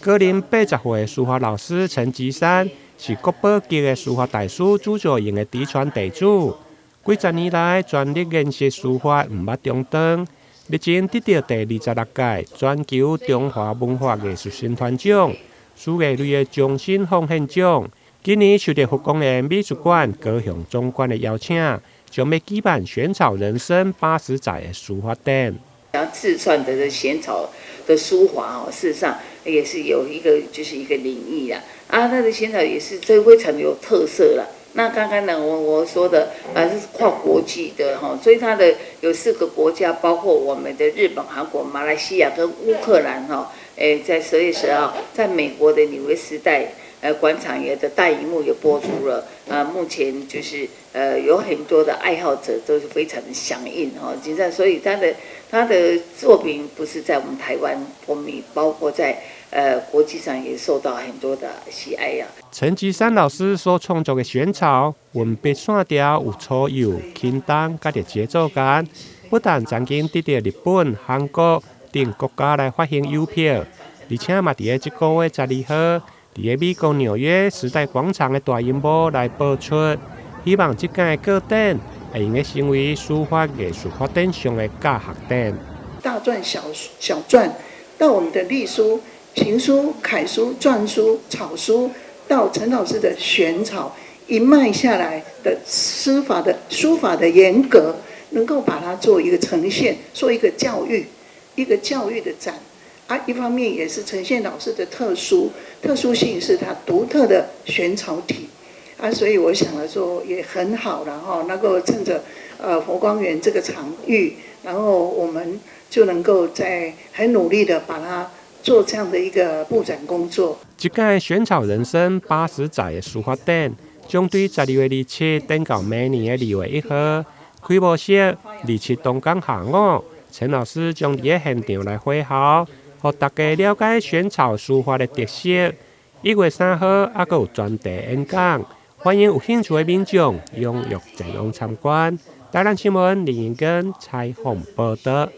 高齡80歲的書法老師陳吉山是國寶級的書法大師朱作榮的嫡傳弟子。幾十年來全力研習書法，毋捌中斷。日前得到第26屆全球中華文化藝術新傳獎、書藝類的終身奉獻獎。今年受到佛光園美術館高雄總館的邀請，將欲舉辦萱草人生80載的書法展。然後自創的這萱草的書法哦，事實上也是有一個就是一個領域啦。啊，那個萱草也是這非常有特色啦。那剛剛呢，我說的啊是跨國際的哈，所以它的有四個國家，包括我們的日本、韓國、馬來西亞跟烏克蘭哈。誒，在12月12號，在美國的紐約時代廣場也的大螢幕也播出了。啊，目前就是有很多的愛好者都是非常的響應哈，其實所以他的作品不是在我們台灣風靡，包括在國際上也受到很多的喜愛呀。陳吉山老師所創作的萱草，文筆線條有粗幼、輕重，佮著節奏感，不但曾經得到日本、韓國等國家來發行郵票，而且嘛佇咧這個月12號，佇咧美國紐約時代廣場的大螢幕來播出。希望這屆的個展會用得成為書法藝術發展上的教學展。大篆、小小篆，到我們的隸書、行書、楷書、篆書、草書，到陳老師的萱草，一脈下來的師法的書法的沿革，能夠把它做一個呈現，做一個教育，一個教育的展。啊，一方面也是呈現老師的特殊性，是他獨特的萱草體。啊，所以我想來說也很好，然後能夠趁着佛光園這個場域，然後我們就能夠在很努力的把它做這樣的一個佈展工作。這屆萱草人生80載的書法展，將對12月27展到明年的2月1號，開幕式27當天下午，陳老師將佇咧現場來會校，予大家了解萱草書法的特色。1月3號，猶閣有專題演講，歡迎有興趣的民眾踴躍前往參觀。台南新聞林英根採訪報導。